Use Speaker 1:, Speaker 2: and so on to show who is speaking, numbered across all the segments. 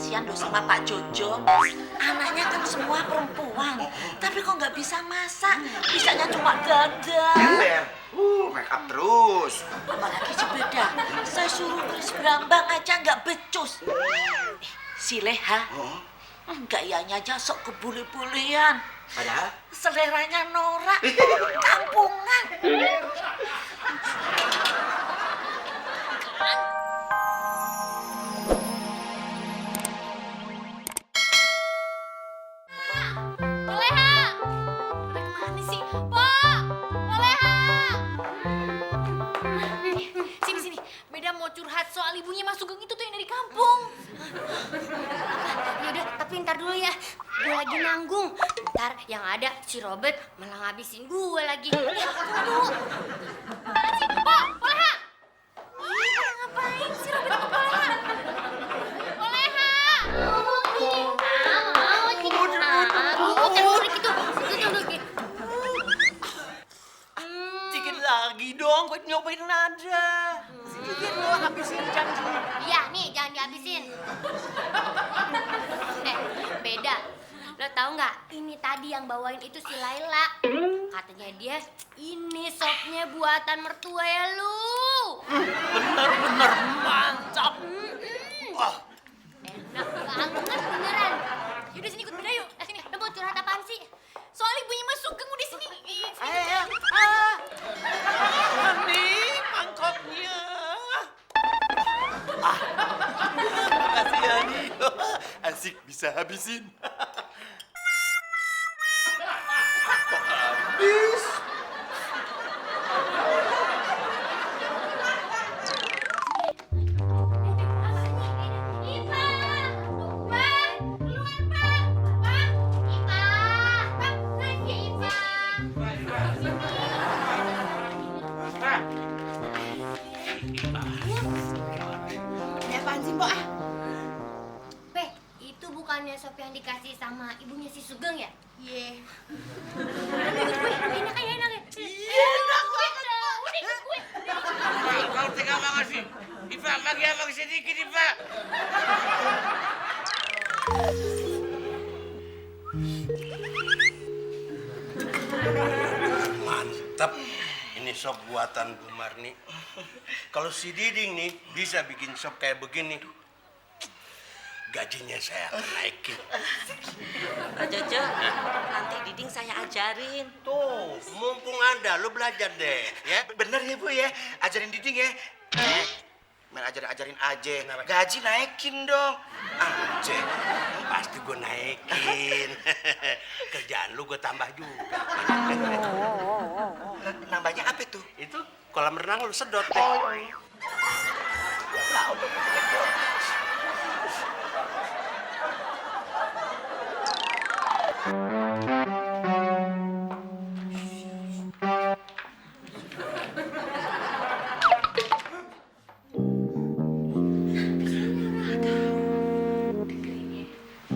Speaker 1: kasihan loh sama Pak Jojo. Anaknya kan semua perempuan, tapi kok nggak bisa masak, bisanya cuma dadar.
Speaker 2: Ember, make up terus.
Speaker 1: Apalagi si Beda, saya suruh tulis berambang aja nggak becus. Si Leha, gayanya aja sok kebule-bulean.
Speaker 2: Padahal
Speaker 1: Seleranya norak, kampungan.
Speaker 3: Sini. Beda mau curhat soal ibunya Mas Sugeng itu tuh yang dari kampung.
Speaker 4: Yaudah, tapi ntar dulu ya. Gue lagi nanggung. Ntar yang ada si Robert malah ngabisin gue lagi. Tunggu.
Speaker 3: Mana sih? Poleha! Ih, pada ngapain sih Robert sama Poleha? Poleha!
Speaker 5: Dikit lagi dong, gue nyobain nada. Sedikit lo habisin janji.
Speaker 4: Iya, nih jangan dihabisin. Beda. Lo tau nggak? Ini tadi yang bawain itu si Laila. Katanya dia ini sopnya buatan mertua ya lu.
Speaker 5: Bener-bener mantap. Wah,
Speaker 4: Enak banget beneran.
Speaker 3: Yaudah sini ikut Beda yuk.
Speaker 4: Sini, lo mau curhat apaan sih?
Speaker 3: Soal ibunya Mas Sugeng udah sini.
Speaker 5: nih mangkoknya. Makasih ya nih. Asik bisa habisin. Kok habis?
Speaker 3: Ini apaan sih, Mbok?
Speaker 4: Pe, itu bukannya sop yang dikasih sama ibunya si Sugeng ya?
Speaker 3: Iya.
Speaker 4: Enak ya, enak ya?
Speaker 3: Iya, enak banget.
Speaker 4: Udah ikut gue.
Speaker 6: Kau tega banget sih. Iva, bagi abang sedikit, Iva.
Speaker 7: Mantap. Ini sop buatan Bu Marni. Kalau si Diding nih bisa bikin sop kayak begini, gajinya saya akan naikin.
Speaker 1: Pak Jojo, nanti Diding saya ajarin.
Speaker 7: Tuh, mumpung ada, lu belajar deh, ya.
Speaker 2: Bener ya Bu ya, ajarin Diding ya. Main ajarin aja. Gaji naikin dong. Aja.
Speaker 7: Pasti gue naikin. Kerjaan lu gue tambah juga.
Speaker 2: Nambahnya apa tuh?
Speaker 7: Itu kolam renang lu sedot deh.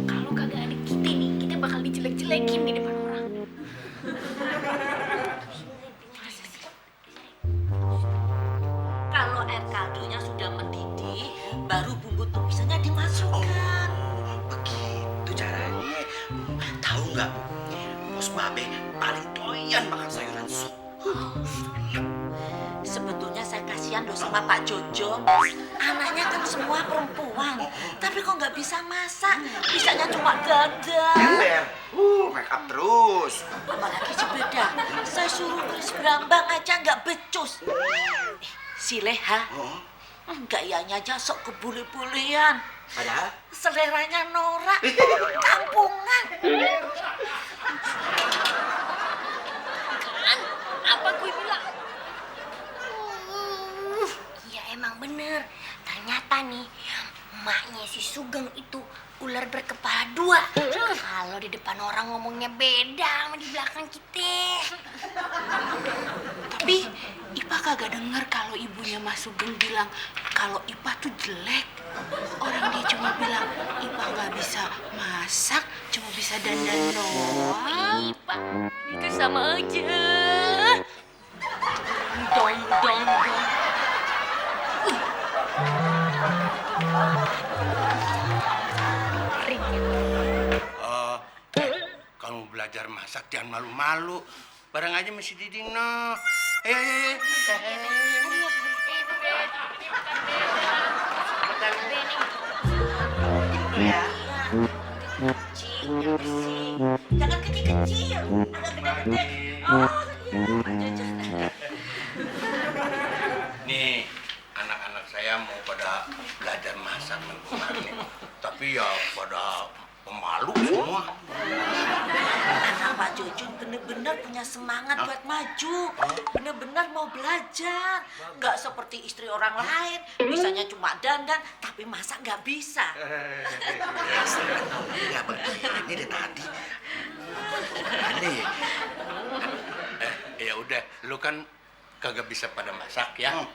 Speaker 3: Kalau kagak ada kita nih, kita bakal dijelek-jelekin di depan orang.
Speaker 1: Kalau air kaldunya sudah mendidih, baru bumbu tumisannya dimasukkan.
Speaker 2: Begitu caranya. Tahu nggak Bu? Bos Babe paling doyan makan sayuran sup.
Speaker 1: Sebetulnya saya kasihan loh sama Pak Jojo. Anaknya kan semua perempuan, tapi kok nggak bisa masak, bisanya cuma dadar.
Speaker 2: Ember, make up terus.
Speaker 1: Apalagi si Beda, saya suruh tulis berambang aja nggak becus. Si Leha, gayanya aja sok kebule-bulean.
Speaker 2: Padahal
Speaker 1: Seleranya norak, kampungan.
Speaker 3: Kan, apa gue bilang?
Speaker 4: Iya emang bener. Ternyata nih, emaknya si Sugeng itu ular berkepala dua. Kalau di depan orang ngomongnya beda sama di belakang kita.
Speaker 3: Tapi Ipa kagak denger kalau ibunya Mas Sugeng bilang kalau Ipa tuh jelek. Orang dia cuma bilang Ipa nggak bisa masak, cuma bisa dandan doang.
Speaker 4: Ipa, itu sama aja.
Speaker 3: Dong.
Speaker 7: Kamu belajar masak jangan malu-malu. Bareng aja masih Diding, no. Ayo.
Speaker 1: Ya. Kecil, yang bersih. Jangan kecil-kecil. Agak gede-gede. Oh, iya.
Speaker 7: Nih, anak-anak saya mau pada belajar masak nih, Bu Marni. Tapi ya pada pemalu semua.
Speaker 1: Anak Pak Jojun bener-bener punya semangat buat maju. Bener-bener mau belajar. Nggak seperti istri orang lain. Bisanya cuma dandan, tapi masak nggak bisa.
Speaker 2: Ya begini deh tadi. Ini
Speaker 7: Ya udah, lu kan kagak bisa pada masak ya.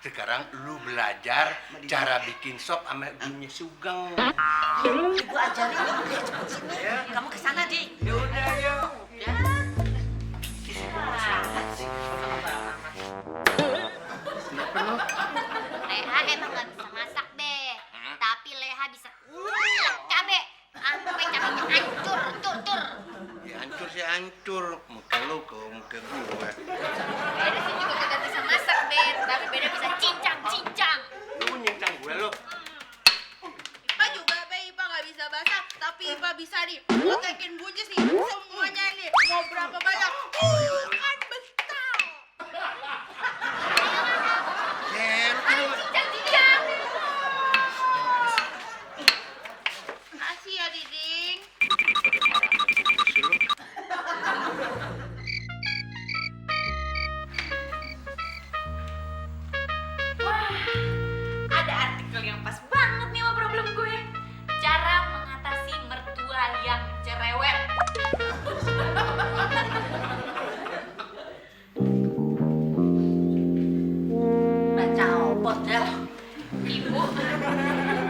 Speaker 7: Sekarang lu belajar cara bikin sop sama ibunya Sugeng.
Speaker 1: Ibu ajarin yuk, ayo cepet sini. Kamu kesana, Dik.
Speaker 7: Yaudah, ayo.
Speaker 4: Leha emang gak bisa masak, Be. Tapi Leha bisa ngulek cabe. Sampai cabenya hancur, tur.
Speaker 7: Ya hancur sih hancur. Muka lu ke muka gue.
Speaker 4: Beda sih juga kagak bisa masak, Be. Tapi beda bisa cincang.
Speaker 7: Lu nyincang gue lu.
Speaker 3: Ipa juga, Be. Ipa nggak bisa masak, tapi Ipa bisa nih. Potekin bujus nih, semuanya nih. Mau berapa banyak? Kan besar. Cincang. Makasih ya, Diding.
Speaker 8: Ada artikel yang pas banget nih sama problem gue. Cara mengatasi mertua yang cerewet.
Speaker 1: Baca opot dah.
Speaker 8: Ibu,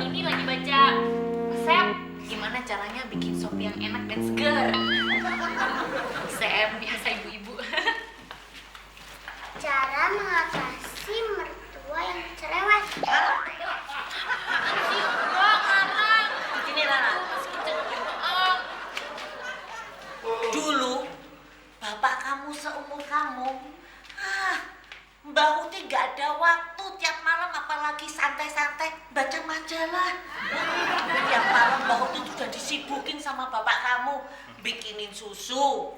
Speaker 8: ini lagi baca resep gimana caranya bikin sop yang enak dan segar. Resep biasa ibu-ibu.
Speaker 4: Cara mengatasi mertua yang cerewet.
Speaker 1: Begini, Lala. Dulu, bapak kamu seumur kamu, Mbak Uti gak ada waktu tiap malam apalagi santai-santai baca majalah. Tiap malam Mbak Uti sudah disibukin sama bapak kamu, bikinin susu,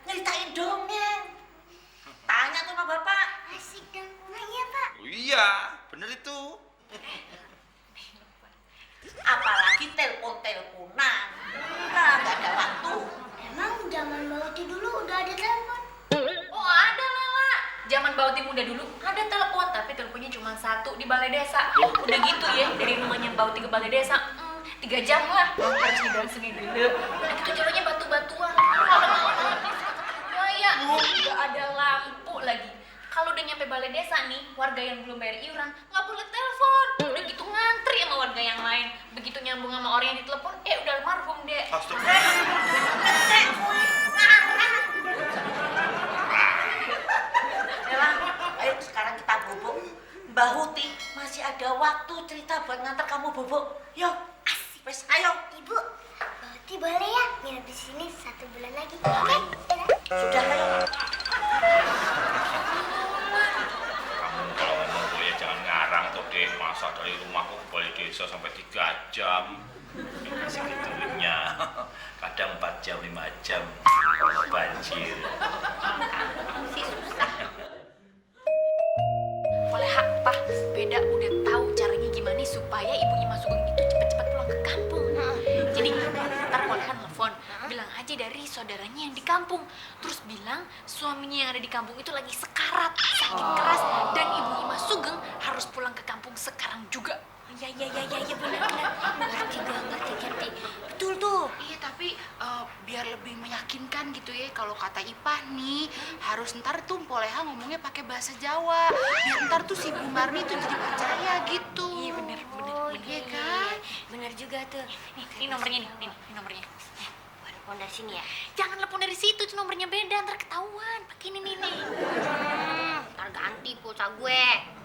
Speaker 1: nyeritain dongeng. Tanya tuh sama bapak.
Speaker 4: Asik dan ya, Pak.
Speaker 2: oh iya, bener itu.
Speaker 1: Apalagi telepon-teleponan. Gak ada waktu.
Speaker 4: Emang zaman Bauti dulu udah ada telepon?
Speaker 8: Oh ada Lela. Zaman Bauti muda dulu ada telepon, tapi teleponnya cuma satu di balai desa. Udah gitu ya, dari rumahnya Bauti ke balai desa 3 jam lah. Harus didangsengin dulu. Nah itu jalannya batu-batuan. Buaya, nggak ada lampu lagi. Kalau udah nyampe balai desa nih, warga yang belum bayar iuran nggak boleh telepon. Udah gitu ngantri sama warga yang lain. Begitu nyambung sama orang yang ditelepon, udah almarhum deh.
Speaker 1: Ella, ayo sekarang kita bubuk. Mbak Huti masih ada waktu cerita buat nganter kamu bubuk. Yuk, wes ayo.
Speaker 4: Ibu, Bauti boleh ya nginep di sini 1 bulan lagi? Oke?
Speaker 1: Sudah ayo.
Speaker 9: Kamu kalau ngomong boleh jangan ngarang tuh deh. Masa dari rumahku ke balai desa sampai 3 jam. Segitunya. Kadang 4 jam, 5 jam. Banjir.
Speaker 8: Si susah. Oleh apa? Beda udah tahu caranya gimana supaya ibunya Mas Sugeng itu cepet-cepet pulang ke kampung. Jadi ntar Polehan telepon, bilang aja dari saudaranya yang di kampung. Terus bilang suaminya yang ada di kampung itu lagi sekarat, sakit keras, dan ibunya Mas Sugeng harus pulang ke kampung sekarang juga.
Speaker 4: Ya benar. Ngerti. Betul tuh.
Speaker 3: Iya, tapi biar lebih meyakinkan gitu ya, kalau kata Ipah nih harus ntar tuh Poleha ngomongnya pakai bahasa Jawa. Biar ntar tuh si Bu Marni tuh jadi percaya gitu.
Speaker 8: Iya bener.
Speaker 3: Iya kan?
Speaker 4: Benar juga tuh.
Speaker 8: Ini nomornya nih, ini nomornya.
Speaker 4: Telepon dari sini ya.
Speaker 8: Jangan telepon dari situ, nomornya beda, ntar ketahuan. Pakai ini nih.
Speaker 4: Ntar ganti pulsa gue.